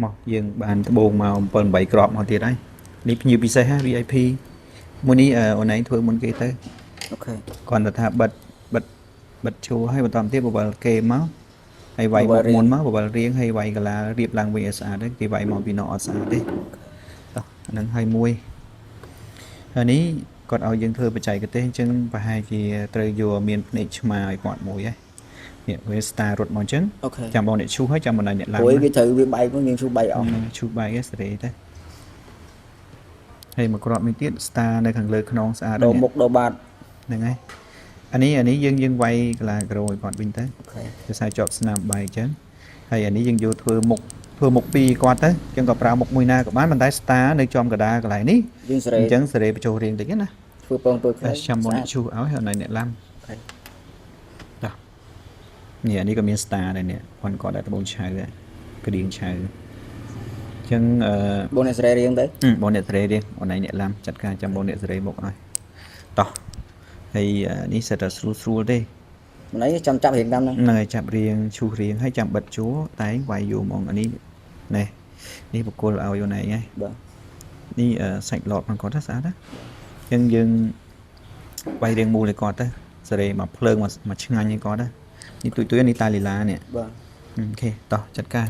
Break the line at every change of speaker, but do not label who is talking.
មកយើងបានត្បូងមក7 8គ្រាប់មកទៀតហើយនេះភ្ញៀវពិសេសហ៎ VIP មួយនេះអឺអូនឯងធ្វើមុនគេទៅ
OK
គ្រាន់តែថាបិទបិទបិទជួរហើយបន្តទៀតបបិលគេមកហើយវាយមុខមុនមកបបិលរៀងហើយវាយកលារៀបឡើងវិញឲ្យស្អាតទៅគេវាយមកពីណោអត់ស្អាតទេតោះអាហ្នឹងហើយមួយហើយនេះគាត់ឲ្យយើងធ្វើបច្ចេកទេសអញ្ចឹងប្រហែលជាត្រូវយកមានភ្នែកឆ្មាឲ្យគាត់មួយហ៎នេះវា star រត់មកអញ្ចឹង
OK
ចាំបងអ្នកឈូសហើយចាំបងអ្នកឡើង
ព្រោះវាត្រូវវាបែកមកយើងឈូបែកអស់
ហ្នឹងឈូសបែកឯងសេរីទៅហើយមកគ្រាប់មួយទៀត star នៅខាងលើខ្នងស្អាត
ដោមុខដោបាត
ហ្នឹងហើយអានេះអានេះយើងយើងវាយកលាក្រូឲ្យគាត់វិញទៅ
OK
ភាសាជាប់ស្នាមបែកអញ្ចឹងហើយអានេះយើងយកធ្វើមុខធ្វើមុខពីរគាត់ទៅអញ្ចឹងក៏ប្រើមុខមួយណាក៏បានប៉ុន្តែ star នៅចំកណ្ដាលកន្លែងនេះ
យើងសេរី
អញ្ចឹងសេរីបញ្ចូលរៀងតិចណា
ធ្វើពងទួយខ្លី
តែចាំមកអ្នកឈូសឲ្យហើយអ្នកឡាំ
OK
តោះនេះអានេះក៏មាន star ដែរនេះគាត់គាត់ដាក់ត្បូងឆៅដែរក្រៀងឆៅអញ្ចឹងអឺ
បងអ្នកសេរីរៀងទៅ
អឺបងអ្នកសេរីរៀងអូនឯងអ្នកឡាំចាត់ការចាំបងអ្នកសេរីមកឲ្យតោះហើយអឺនេះសិតតែស្រួលស្រួលទេ
ម្នេះចាំចាប់រៀងតាមហ្នឹង
ហ្នឹងហើយចាប់រៀងឈូសរៀងហើយចាំបិទជួរតែងវាយយូរហ្មងអានេះនេះនេះបកគលឲ្យអូនឯងហើយ
បាទ
នេះអឺសាច់ឡតរបស់គាត់ណាស្អាតណាអញ្ចឹងយើងវាយរៀងមូលឲ្យគាត់ទៅសេរីមកភ្លើងមកមកឆ្ងាញ់ឲ្យគាត់ណានេះទុយទុយនេះតាលីឡានេះ
បាទ
OK តោះចាត់ការ